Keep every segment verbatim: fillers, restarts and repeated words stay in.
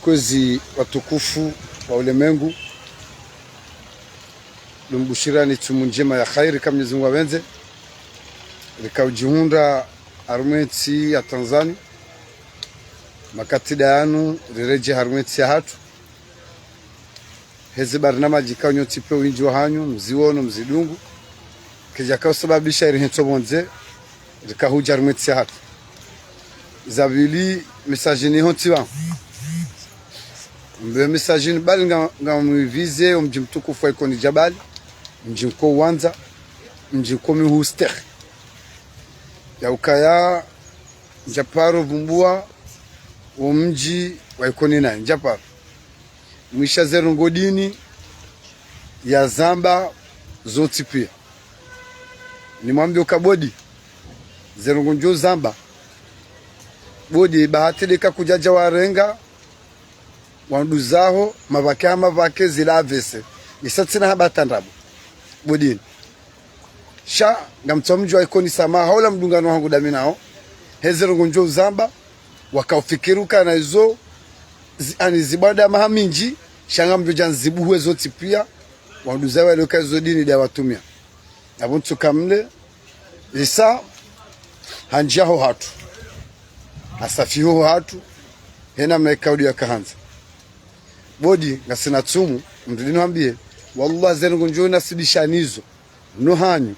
Kwezi watukufu wa ulemengu, ndo mbushirani tsumu ndjema ya khairi ka Mwenyezi Mungu apvendze. Rika udjihundra harumwa entsi ya Tanzania, makati nda yanu riredjei harumwa entsi yahatru. Hezi barnamaji ka nyontsi pia windji wahanyu mziwono mzidungu, kedjaka usababisha iri hentso pvondze, rika hudja harumwa entsi yahatru. Za pvili, message ni hontsi pvanu. Mbe message ni bali nga, ngamwivize omdji mtukufu wa Ikoni Djabali, mdji nko wandza, mdji nko mihuster. Ya ukaya ndjaparo pvumbua omdji wa Ikoni nayi, ndjaparo. Mwisha ze ndrongoo dini yazamba zontsi pia. Nimwambie uka Bodi, ze ndrongoo ndjo zamba, Bodi, bahati ndeka kudjadja warenga wandru zaho, mapvake ha mapvake zila avese. Nisa tsina hamba hata ndrabo Bodini. Sha ngamtsaho mdji wa Ikoni samaha, haula mdungano wahangu ndami nawo. Heze ndrongoo ndjo uzamba, waka ufikiri ukana izo zi-, ani zibwada maha mindji, sha ngamdjo dja nzibuhue zontsi pia, wandru zawo walioka izo dini nda watumia. Apvo ntsuka mle, isa handjia hohatru, hasafihi hohatru, hena mna ikaudi yakahandza. Bodi, ngasina tsumu, mdru dini wambie, wallah, ze ndrongoo ndjo nasibisha nizo no hanyu.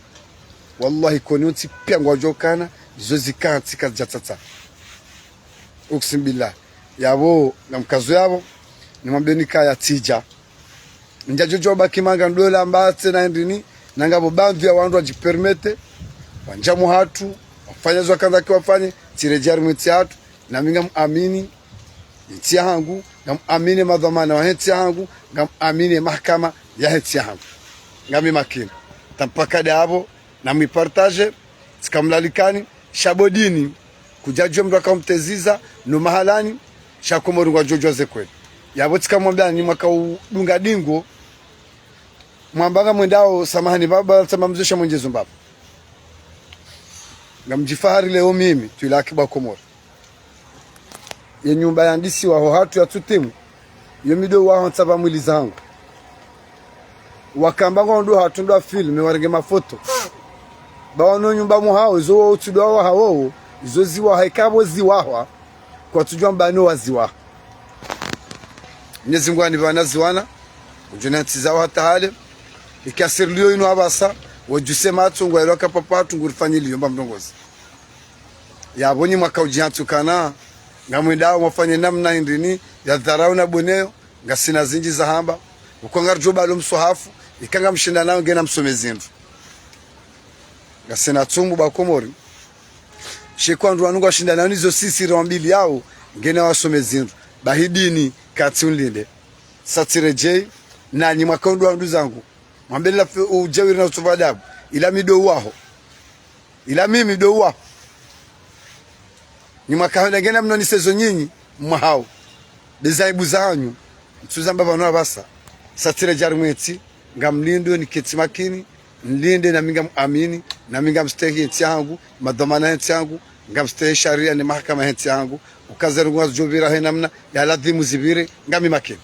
Wallahi, Ikoni wontsi pia ngwadjuao ukana izo zika ntsi kazidja tsatsa. Uksimu billah. Yapvo, ngamkazo yapvo, nimwambie nikaya tsidja. Ndjadjo djo baki manga ndola mbatse na ndrini, nanga pvo bamvi ya wandru wadjipermete, wandja mwahatru, wafanya zo wakandza ki wafanye, tsiredjei harumwa entsi yahatru, nami ngamuamini entsi yahangu, ngamuamini madhwamana wahe ntsi yahangu, ngamuamini mahakama yahe ntsi yahangu. Ngami makini. Tampaka ndapvo, namwipartage, tsikamlalikani, sha Bodini, kudjadjuwa mndru aka umteziza, no mahalani, sha Komori ngwadjodjuwa ze kweli. Yapvo tsikamwambiani mwaka udunga dingo, mwamba ngamwendao, samahani baba, tsamba mzusha mwenjezo mbaba. Ngamdjifahari leo mimi, twila akiba Komori. Ye nyumba yandisiwa hohatru ya tsutimu, yo mi ndo waho ntsapva mwili zangu. Wakamba ngwao ndo hatru ndo wafilme warenge mafoto. Ba wano nyumba mwahawo, izo wao utsi ndo wahawo, izo ziwaha, ikapvo ziwahwa, kwatsudjuwa mbani waziwaha. Mwenyezi Mungu anipvana ziwana, udjo na ntsi zawo hata hale, ikasiri liyo inu apvasa, wadjuse matso ngwailo aka papa hatru ngurifanyiliyo mba mrongozi. Yapvo nyi mwaka udjihantsi ukana, ngamwendao mwafanye namna hindrini, ya dharau na boneyo, ngasina zindji za hamba, uko ngaridjo balo mswahafu, ika ngamshinda nao ngena msome zindru. Ngasina tsumu ba Komori, she kwa wandru wanu ngwashinda nao nizo sisi rawambili yao, ngena wasome zindru, bahi dini, katsi unlinde. Sa tsiredjei, nanyi mwaka undru wandru zangu, mwambe la fi-, udjawiri na utsupva adabu, ila mi ndo waho. Ila mimi ndo wa. Nyi mwaka hwenda ngena mnonisezo nyinyi, mwahawo. Be za aibu zanyu, ntsuzamba pvanu apvasa. Sa tsiredjei harumwa entsi, ngamlindo niketsi makini, nlinde nami ngamuamini, nami ngamstehi entsi yahangu, madhwamana entsi yahangu, ngamstehi sharia ne mahakama entsi yahangu, uka ze ndrongoo ngazidjopvira he namna, ya ladhimu zipvire, ngami makini.